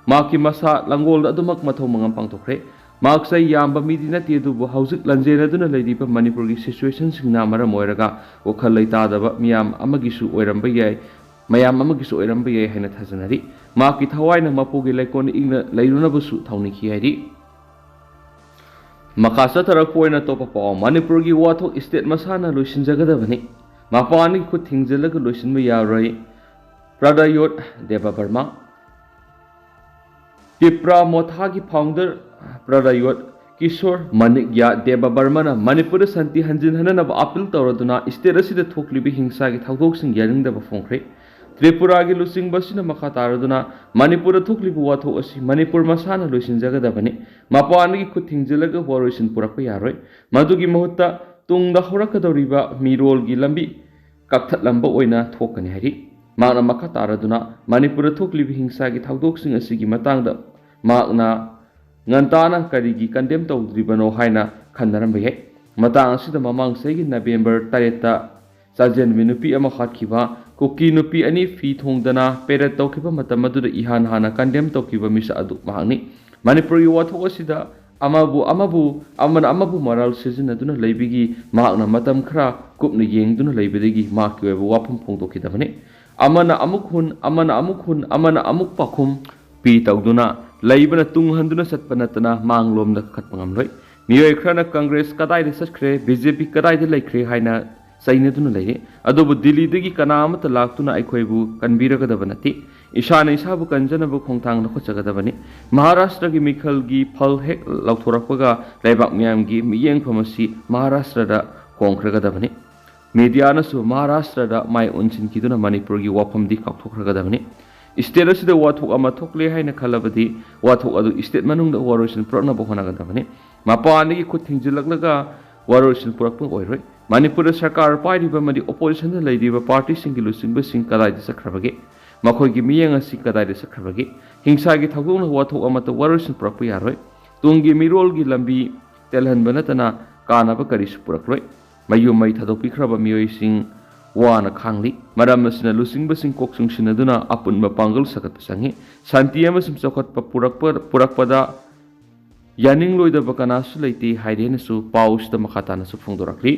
ꯃꯍꯥꯛꯀꯤ ꯃꯁꯥ ꯂꯪꯒꯣꯜꯗ ꯑꯗꯨꯃꯛ ꯃꯊꯧ ꯃꯉꯝ ꯄꯥꯡꯊꯣꯛꯈ꯭ꯔꯦ꯫ ꯃꯍꯥꯛꯁꯦ ꯌꯥꯝꯕ ꯃꯤꯗꯤ ꯅꯠꯇꯦ, ꯑꯗꯨꯕꯨ ꯍꯧꯖꯤꯛ ꯂꯥꯟꯖꯦꯟꯅꯗꯨꯅ ꯂꯩꯔꯤꯕ ꯃꯅꯤꯄꯨꯔꯒꯤ ꯁꯤꯆꯨꯋꯦꯁꯟꯁꯤꯡꯅ ꯃꯔꯝ ꯑꯣꯏꯔꯒ ꯋꯥꯈꯜ ꯂꯩꯇꯥꯗꯕ ꯃꯤꯌꯥꯝ ꯑꯃꯒꯤꯁꯨ ꯑꯣꯏꯔꯝꯕ ꯌꯥꯏ, ꯃꯌꯥꯝ ꯑꯃꯒꯤꯁꯨ ꯑꯣꯏꯔꯝꯕ ꯌꯥꯏ ꯍꯥꯏꯅ ꯊꯥꯖꯅꯔꯤ꯫ ꯃꯍꯥꯛꯀꯤ ꯊꯋꯥꯏꯅ ꯃꯄꯨꯒꯤ ꯂꯩꯀꯣꯜꯗ ꯏꯪꯅ ꯂꯩꯔꯨꯅꯕꯁꯨ ꯊꯧꯅꯤꯈꯤ ꯍꯥꯏꯔꯤ꯫ ꯃꯈꯥ ꯆꯠꯊꯔꯛꯄ ꯑꯣꯏꯅ ꯑꯇꯣꯞꯄ ꯄꯥꯎ, ꯃꯅꯤꯄꯨꯔꯒꯤ ꯋꯥꯊꯣꯛ ꯁ꯭ꯇꯦꯠ ꯃꯁꯥꯅ ꯂꯣꯏꯁꯤꯟꯖꯒꯗꯕꯅꯤ, ꯃꯄꯥꯟꯒꯤ ꯈꯨꯠ ꯊꯤꯡꯖꯤꯜꯂꯒ ꯂꯣꯏꯁꯤꯟꯕ ꯌꯥꯔꯣꯏ, ꯄ꯭ꯔꯗꯌꯣꯠ ꯗꯦꯕꯕꯔꯃ꯫ ꯇꯤꯄ꯭ꯔꯥ ꯃꯣꯊꯥꯒꯤ ꯐꯥꯎꯟꯗꯔ ꯄ꯭ꯔꯗꯌꯣꯠ ꯀꯤꯁꯣꯔ ꯃꯅꯤꯛꯌꯥ ꯗꯦꯕꯕꯔꯃꯅ ꯃꯅꯤꯄꯨꯔꯗ ꯁꯥꯟꯇꯤ ꯍꯟꯖꯤꯟꯍꯟꯅꯅꯕ ꯑꯄꯤꯜ ꯇꯧꯔꯗꯨꯅ ꯁ꯭ꯇꯦꯠ ꯑꯁꯤꯗ ꯊꯣꯛꯂꯤꯕ ꯍꯤꯡꯁꯥꯒꯤ ꯊꯧꯗꯣꯛꯁꯤꯡ ꯌꯥꯅꯤꯡꯗꯕ ꯐꯣꯡꯈ꯭ꯔꯦ꯫ ꯇ꯭ꯔꯤꯄꯨꯔꯥꯒꯤ ꯂꯨꯆꯤꯡꯕ ꯑꯁꯤꯅ ꯃꯈꯥ ꯇꯥꯔꯗꯨꯅ ꯃꯅꯤꯄꯨꯔꯗ ꯊꯣꯛꯂꯤꯕ ꯋꯥꯊꯣꯛ ꯑꯁꯤ ꯃꯅꯤꯄꯨꯔ ꯃꯁꯥꯅ ꯂꯣꯏꯁꯤꯟꯖꯒꯗꯕꯅꯤ, ꯃꯄꯥꯟꯗꯒꯤ ꯈꯨꯠ ꯊꯤꯡꯖꯤꯜꯂꯒ ꯋꯥꯔꯣꯏꯁꯤꯟ ꯄꯨꯔꯛꯄ ꯌꯥꯔꯣꯏ꯫ ꯃꯗꯨꯒꯤ ꯃꯍꯨꯠꯇ ꯇꯨꯡꯗ ꯍꯧꯔꯛꯀꯗꯧꯔꯤꯕ ꯃꯤꯔꯣꯜꯒꯤ ꯂꯝꯕꯤ ꯀꯛꯊꯠꯂꯝꯕ ꯑꯣꯏꯅ ꯊꯣꯛꯀꯅꯤ ꯍꯥꯏꯔꯤ꯫ ꯃꯍꯥꯛꯅ ꯃꯈꯥ ꯇꯥꯔꯗꯨꯅ ꯃꯅꯤꯄꯨꯔꯗ ꯊꯣꯛꯂꯤꯕ ꯍꯤꯡꯁꯥꯒꯤ ꯊꯧꯗꯣꯛꯁꯤꯡ ꯑꯁꯤꯒꯤ ꯃꯇꯥꯡꯗ ꯃꯍꯥꯛꯅ ꯉꯟꯇꯥꯅ ꯀꯔꯤꯒꯤ ꯀꯟꯗꯦꯝ ꯇꯧꯗ꯭ꯔꯤꯕꯅꯣ ꯍꯥꯏꯅ ꯈꯟꯅꯔꯝꯕ ꯌꯥꯏ꯫ ꯃꯇꯥꯡ ꯑꯁꯤꯗ ꯃꯃꯥꯡ ꯆꯍꯤꯒꯤ ꯅꯕꯦꯝꯕꯔ ꯇꯔꯦꯠꯇ ꯆꯥꯖꯦꯟꯕꯤ ꯅꯨꯄꯤ ꯑꯃ ꯍꯥꯠꯈꯤꯕ, ꯀꯨꯀꯤ ꯅꯨꯄꯤ ꯑꯅꯤ ꯐꯤ ꯊꯣꯡꯗꯅ ꯄꯦꯔꯦꯠ ꯇꯧꯈꯤꯕ ꯃꯇꯝ ꯑꯗꯨꯗ ꯏꯍꯥꯟ ꯍꯥꯟꯅ ꯀꯟꯗꯦꯝ ꯇꯧꯈꯤꯕ ꯃꯤꯁꯛ ꯑꯗꯨ ꯃꯍꯥꯛꯅꯤ꯫ ꯃꯅꯤꯄꯨꯔꯒꯤ ꯋꯥꯊꯣꯛ ꯑꯁꯤꯗ ꯑꯃꯕꯨ ꯑꯃꯕꯨ, ꯑꯃꯅ ꯑꯃꯕꯨ ꯃꯔꯥꯜ ꯁꯤꯖꯤꯟꯅꯗꯨꯅ ꯂꯩꯕꯒꯤ ꯃꯍꯥꯛꯅ ꯃꯇꯝ ꯈꯔ ꯀꯨꯞꯅ ꯌꯦꯡꯗꯨꯅ ꯂꯩꯕꯗꯒꯤ ꯃꯍꯥꯛꯀꯤ ꯑꯣꯏꯕ ꯋꯥꯐꯝ ꯐꯣꯡꯗꯣꯛꯈꯤꯗꯕꯅꯤ꯫ ꯑꯃꯅ ꯑꯃꯨꯛ ꯍꯨꯟ, ꯑꯃꯅ ꯑꯃꯨꯛ ꯍꯨꯟ, ꯑꯃꯅ ꯑꯃꯨꯛ ꯄꯥꯎꯈꯨꯝ ꯄꯤ ꯇꯧꯗꯨꯅ ꯂꯩꯕꯅ ꯇꯨꯡ ꯍꯟꯗꯨꯅ ꯆꯠꯄ ꯅꯠꯇꯅ ꯃꯥꯡꯂꯣꯝꯗ ꯀꯥꯈꯠꯄ ꯉꯝꯂꯣꯏ꯫ ꯃꯤꯑꯣꯏ ꯈꯔꯅ ꯀꯪꯒ꯭ꯔꯦꯁ ꯀꯗꯥꯏꯗ ꯆꯠꯈ꯭ꯔꯦ, ꯕꯤ ꯖꯦ ꯄꯤ ꯀꯗꯥꯏꯗ ꯂꯩꯈ꯭ꯔꯦ ꯍꯥꯏꯅ ꯆꯩꯅꯗꯨꯅ ꯂꯩꯔꯤ꯫ ꯑꯗꯨꯕꯨ ꯗꯤꯜꯂꯤꯗꯒꯤ ꯀꯅꯥ ꯑꯃꯠꯇ ꯂꯥꯛꯇꯨꯅ ꯑꯩꯈꯣꯏꯕꯨ ꯀꯟꯕꯤꯔꯒꯗꯕ ꯅꯠꯇꯦ꯫ ꯏꯁꯥꯅ ꯏꯁꯥꯕꯨ ꯀꯟꯖꯅꯕ ꯈꯣꯡꯊꯥꯡ ꯂꯧꯈꯠꯆꯒꯗꯕꯅꯤ꯫ ꯃꯍꯥꯔꯥꯁꯇ꯭ꯔꯒꯤ ꯃꯤꯈꯜꯒꯤ ꯐꯜ ꯍꯦꯛ ꯂꯧꯊꯣꯔꯛꯄꯒ ꯂꯩꯕꯥꯛ ꯃꯤꯌꯥꯝꯒꯤ ꯃꯤꯠꯌꯦꯡꯐꯝ ꯑꯁꯤ ꯃꯍꯥꯔꯥꯁꯇ꯭ꯔꯗ ꯍꯣꯡꯈ꯭ꯔꯒꯗꯕꯅꯤ꯫ ꯃꯤꯗꯤꯌꯥꯅꯁꯨ ꯃꯍꯥꯔꯥꯁꯇ꯭ꯔꯗ ꯃꯥꯏ ꯑꯣꯟꯁꯤꯟꯈꯤꯗꯨꯅ ꯃꯅꯤꯄꯨꯔꯒꯤ ꯋꯥꯐꯝꯗꯤ ꯀꯥꯎꯊꯣꯛꯈ꯭ꯔꯒꯗꯕꯅꯤ꯫ ꯁ꯭ꯇꯦꯠ ꯑꯁꯤꯗ ꯋꯥꯊꯣꯛ ꯑꯃ ꯊꯣꯛꯂꯦ ꯍꯥꯏꯅ ꯈꯜꯂꯕꯗꯤ ꯋꯥꯊꯣꯛ ꯑꯗꯨ ꯁ꯭ꯇꯦꯠ ꯃꯅꯨꯡꯗ ꯋꯥꯔꯣꯏꯁꯤꯟ ꯄꯨꯔꯛꯅꯕ ꯍꯣꯠꯅꯒꯗꯕꯅꯤ꯫ ꯃꯄꯥꯟꯗꯒꯤ ꯈꯨꯠ ꯊꯤꯡꯖꯤꯜꯂꯛꯂꯒ ꯋꯥꯔꯣꯏꯁꯤꯟ ꯄꯨꯔꯛꯄ ꯑꯣꯏꯔꯣꯏ꯫ ꯃꯅꯤꯄꯨꯔꯗ ꯁꯔꯀꯥꯔ ꯄꯥꯏꯔꯤꯕ ꯑꯃꯗꯤ ꯑꯣꯄꯣꯖꯤꯁꯟꯗ ꯂꯩꯔꯤꯕ ꯄꯥꯔꯇꯤꯁꯤꯡꯒꯤ ꯂꯨꯆꯤꯡꯕꯁꯤꯡ ꯀꯗꯥꯏꯗ ꯆꯠꯈ꯭ꯔꯕꯒꯦ? ꯃꯈꯣꯏꯒꯤ ꯃꯤꯠꯌꯦꯡ ꯑꯁꯤ ꯀꯗꯥꯏꯗ ꯆꯠꯈ꯭ꯔꯕꯒꯦ? ꯍꯤꯡꯁꯥꯒꯤ ꯊꯧꯗꯣꯛꯅ ꯋꯥꯊꯣꯛ ꯑꯃꯠꯇ ꯋꯥꯔꯣꯏꯁꯤꯟ ꯄꯨꯔꯛꯄ ꯌꯥꯔꯣꯏ꯫ ꯇꯨꯡꯒꯤ ꯃꯤꯔꯣꯜꯒꯤ ꯂꯝꯕꯤ ꯇꯦꯜꯍꯟꯕ ꯅꯠꯇꯅ ꯀꯥꯟꯅꯕ ꯀꯔꯤꯁꯨ ꯄꯨꯔꯛꯂꯣꯏ꯫ ꯃꯌꯨꯝ ꯃꯩ ꯊꯥꯗꯣꯛꯄꯤꯈ꯭ꯔꯕ ꯃꯤꯑꯣꯏꯁꯤꯡ ꯋꯥꯅ ꯈꯥꯡꯂꯤ꯫ ꯃꯔꯝ ꯑꯁꯤꯅ ꯂꯨꯆꯤꯡꯕꯁꯤꯡ ꯀꯣꯛ ꯆꯨꯡꯁꯤꯟꯅꯗꯨꯅ ꯑꯄꯨꯟꯕ ꯄꯥꯡꯒꯜ ꯁꯥꯒꯠꯄ ꯆꯪꯏ꯫ ꯁꯥꯟꯇꯤ ꯑꯃꯁꯨꯡ ꯆꯥꯎꯈꯠꯄ ꯄꯨꯔꯛꯄ, ꯄꯨꯔꯛꯄꯗ ꯌꯥꯅꯤꯡꯂꯣꯏꯗꯕ ꯀꯅꯥꯁꯨ ꯂꯩꯇꯦ ꯍꯥꯏꯔꯦꯅꯁꯨ ꯄꯥꯎꯁꯤꯗ ꯃꯈꯥ ꯇꯥꯅꯁꯨ ꯐꯣꯡꯗꯣꯔꯛꯂꯤ꯫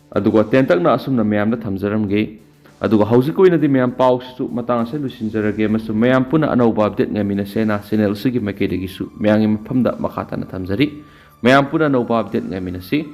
ꯑꯗꯨꯒ ꯇꯦꯟꯇꯛꯅ ꯑꯁꯨꯝꯅ ꯃꯌꯥꯝꯗ ꯊꯝꯖꯔꯝꯒꯦ꯫ ꯑꯗꯨꯒ ꯍꯧꯖꯤꯛꯀꯤ ꯑꯣꯏꯅꯗꯤ ꯃꯌꯥꯝ ꯄꯥꯎꯁꯤꯁꯨ ꯃꯇꯥꯡ ꯑꯁꯤꯗ ꯂꯣꯏꯁꯤꯟꯖꯔꯒꯦ ꯑꯃꯁꯨꯡ ꯃꯌꯥꯝ ꯄꯨꯟꯅ ꯑꯅꯧꯕ update ꯉꯥꯏꯃꯤꯟꯅꯁꯦꯅ channel ꯑꯁꯤꯒꯤ ꯃꯥꯏꯀꯩꯗꯒꯤꯁꯨ ꯃꯌꯥꯝꯒꯤ ꯃꯐꯝꯗ ꯃꯈꯥ ꯇꯥꯅ ꯊꯝꯖꯔꯤ꯫ ꯃꯌꯥꯝ ꯄꯨꯟꯅ ꯑꯅꯧꯕ update ꯉꯥꯏꯃꯤꯟꯅꯁꯤ꯫